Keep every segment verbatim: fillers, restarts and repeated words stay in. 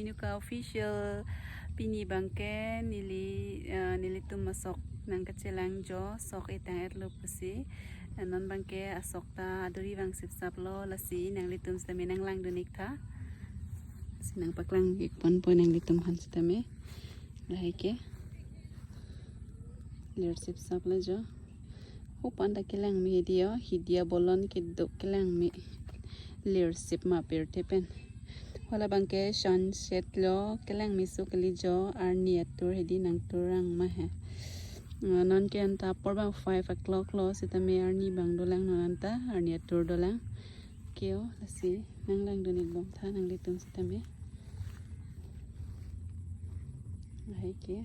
Yuka Official, pini abangke neli, eh, nelitum asok nangkachelang jo, sok etang etlo pusi. Eh, non abangke asok ta aduri vang sipsaplo, lasi nanglitum sitame nanglangdun ik tha. Si nangpaklang ik ponpo nanglitum aphan sitame. Lahai ke. Lir sipsaplo jo. Hupan ta kelang me hidi o, hidi abolon kedo kelang me. Lir sip ma pirthe pen. Hala abangke sunset lo, kelang meso kali jo, arni atur hidi nangtur ang ma he. Ah, non ke anta apor abang five o'clock lo, sitame arni abang dolang non anta, arni atur dolang. Ke o, lasi nanglangdun ik bom tha nanglitum sitame. Lahai ke.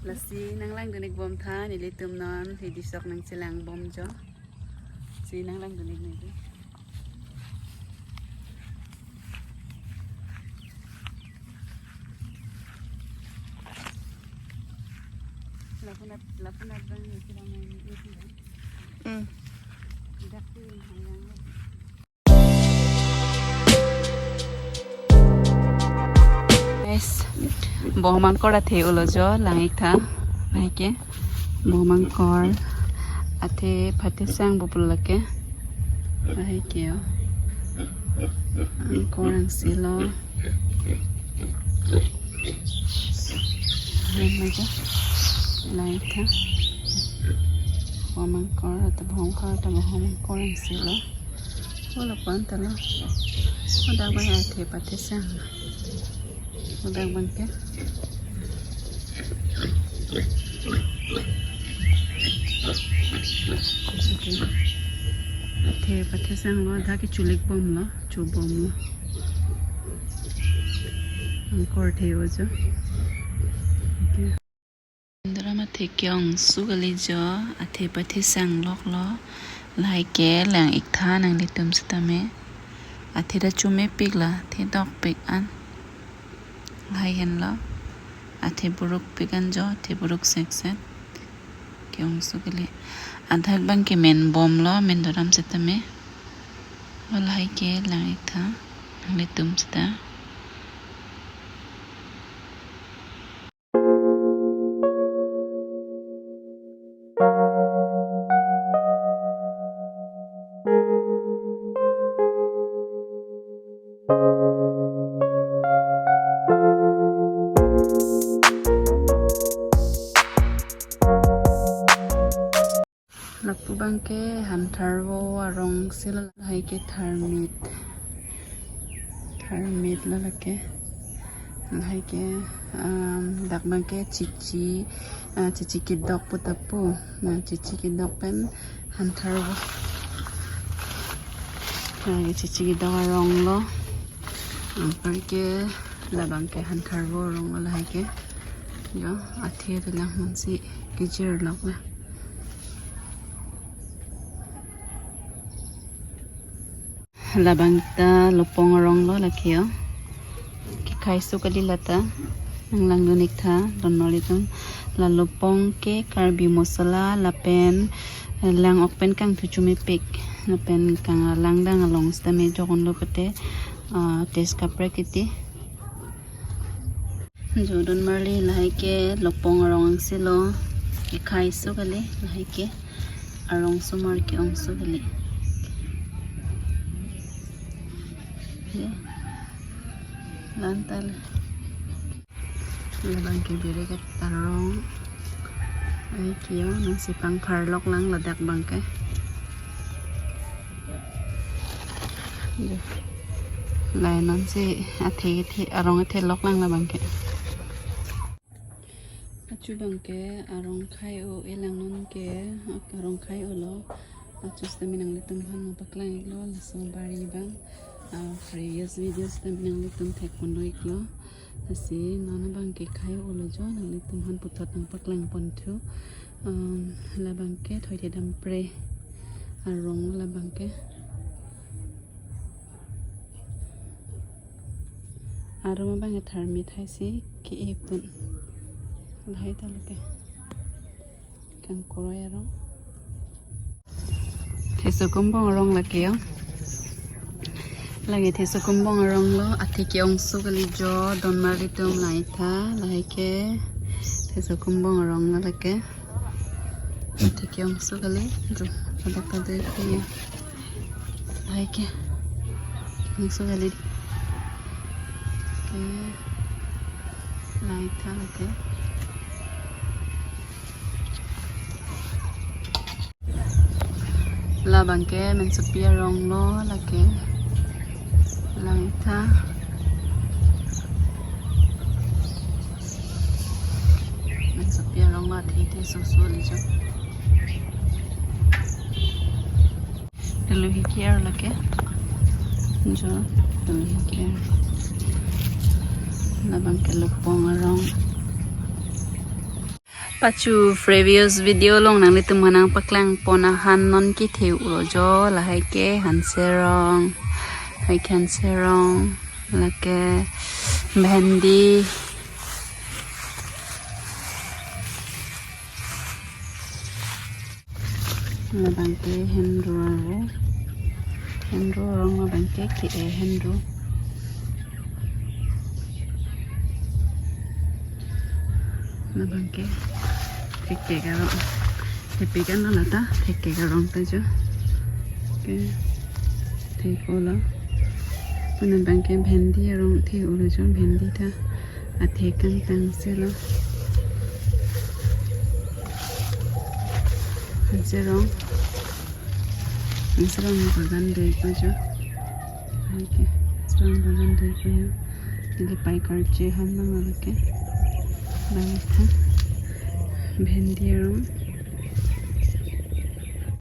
Lasi nanglangdun ik bom tha, nelitum non hidi sok nangchelang bom jo. Si nanglangdun ik neli. Lapunat, lapunat bang nangchelang neli. Hmm. Dak tu yang hayang. Guys, Bohomangkor athe ulo jo, lang ik tha. Lahai ke. Bohomangkor athe Phatisang pu pulo lake. Lahai ke o. Angkor angse lo. Lahai ma jo. Lang ik tha. Bohomangkor ta Bohomangkor ta Bohomangkor angse lo. Hala pon ta lo. Hadak abang athe Phatisang. Hadak abangke. Okay. Athe Phatisang lo, dak ke chulik bom lo, chu bom lo. Angkor athe o jo. Okay. Mendoram athe ke-ongso kali jo, athe Phatisang lok lo, lahai ke lang ik tha nanglitum sitame. Athe ta chomepik la, athe dokpik an. Lahai henlo, athe burukpik an jo, athe buruk sekset. Ke-ongso kali. Adak abangke men bom lo, Mendoram sitame. Lahai ke lang ik tha nanglitum sita. Lapu abangke Hantharvo arong si lo, lahai ke Tharmit. Tharmit lo lake. Lahai ke, um, dak abangke Chichi, ah, Chichi Kedok pu ta pu. Na Chichi Kedok pen Hantharvo. Lahai ke Chichi Kedok arong lo. Anparke labangke Hantharvo arong lo lahai ke. Jo, athe dolang monsi kejir lok la. Labang ta Lopong arong lo lake o. Kekhaiso kali lata. Nanglangdun ik tha, don nelitum. La Lopong ke Karbi masala lapen lang ok pen kangthu chomepik. Lapen kang langdang along sitame jokon lo pute, ah, taste kaprek iti. Jo donmarli lahai ke lopong arong angse lo, kekhai so kali, lahai ke arong somar ke-ong so kali. Ya. Lantal. Labang ke birik arong. Ai kio nangsi pangpharlok lang ladak abang ke. Lai nonsi athe, athe arong athelok lang labang ke. Achu abang ke arong khai-o-e lang, non ke arong khai-o lo. Achu sitame nanglitum aphan nangpaklang-iklo, laso bari abang, ah, previous video sitame nanglitum thekponlo-iklo. Lasi non abang ke khai-o lo jo, nanglitum aphan puthot nangpaklangpon thu. Um, labang ke Thoithe Dampre arong labang ke. Arum abang ke tharmi thaisi ke-e pon. Lahai ta lake. Kangkoroi arong. Thesokumbong arong lake yo. Lake Thesokumbong arong lo, athe ke-ong so kali jo, donmarlitum, lahai ta, lahai ke. Thesokumbong arong lo lake. Athe ke-ong so kali, jo, pada pada ke. Lahai ke. Ong so kali. Ke. Lahai ta lake. Labang ke Mensopi arong lo lake. Lahai ta. Mensopi arong lo, athe ke-e so so kali jo. Tuluhi Kiar lake. Jo, Tuluhi Kiar. Labang ke lopong arong. Pachu previous video along nanglitum aphan nangpaklangpon ahan non kethe-o lo jo, lahai ke Hanse arong. Lahai ke Hanse arong. Lake Bhendi. Labang ke Hendro arong. Hendro arong labang ke ke-e Hendro. Labang ke thekek arong. Thepik an lo lata, thekek arong ta jo. Ke thek-o lo. Puna abang ke Bhendi arong the-o lo jo, Bhendi ta. Athe kangtang si lo. Hanse arong. Hanse arong bagan do-ikpo jo. Oke. Hanse arong bagan do-ikpo jo. Neli pai karche han nang lake. Bang tha. Bhendi arong.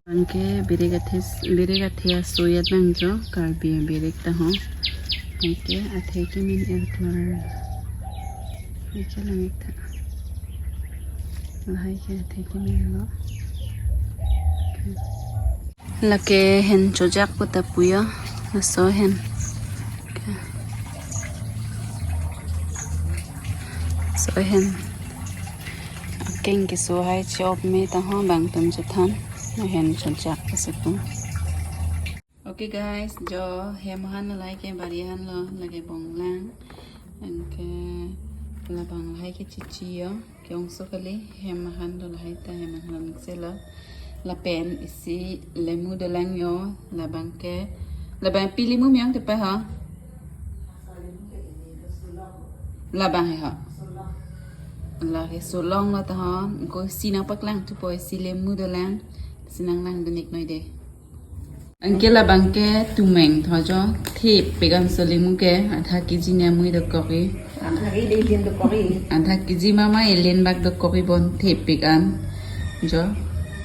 Abang ke birik athe, birik athe aso ya abang jo, Karbi abirik ta ho. Lahai ke athe kemin er klar. Lahai ke lang-ik tha. Lahai ke athe kemin lo. Lake hen chojak pu ta pu ya. Laso hen. Laso hen. Akeng keso hai chop me ta ho, bang atum chethan. Lahen chojak keso pu. Okay guys, jo hem ahan lo, lahai ke bari ahan lo, lake bonglang. Anke labang lahai ke chichi yo. Ke-ong so kali, hem ahan lo, lahai ta hem ahan lo, mix lo. Lapen isi lemu dolang yo, labang ke. Labang pi lemu miyong tepa ho? Labang he ho. Lake Solong lo ta ho. Ko isi nangpaklang thupo, isi lemu dolang. Isi nanglangdun-ik noi dei. Anke labang ke tumeng tho jo, thepik an so lemu ke, adha kg ni amui dokok-i. Adha kg ni elen dokok-i. Adha kg mama elen bak dokok-i bon thepik an. Jo,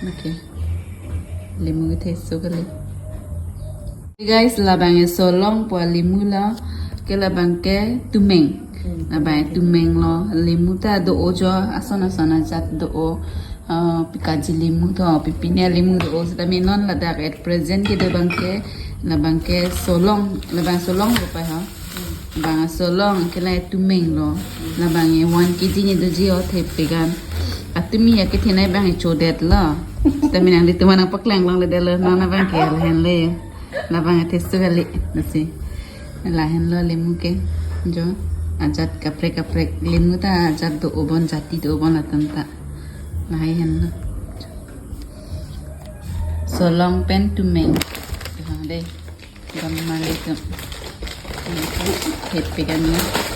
lake. Lemu kethe so kali. Guys, labang ke Solong pu alemu lo, ke labang ke tumeng. Hmm. Labang ke tumeng lo, lemu ta do-o jo, ason ason ajat do-o. Ah, pi kaji lemu tho, pipine lemu do-o, sitame non ladak at present kedo abang ke, labang ke Solong, labang Solong lo pa ha. Labang Solong, ke la tumeng lo. Labang ke one kg ni doji o thepik an. Atumi ya kethenei abang ke chodet lo. Sitame nanglitum aphan nangpaklang longle det lo, non abang ke lahen le. Labang ke theso kali, lasi. Lahen lo lemu ke, jo. Ajat kaprek kaprek, linu ta ajat do-obom, jati do-obom latum ta. Lahai henlo. Solong pen tumeng. Tumeng dei. Gam mali tum. Hepik anlo.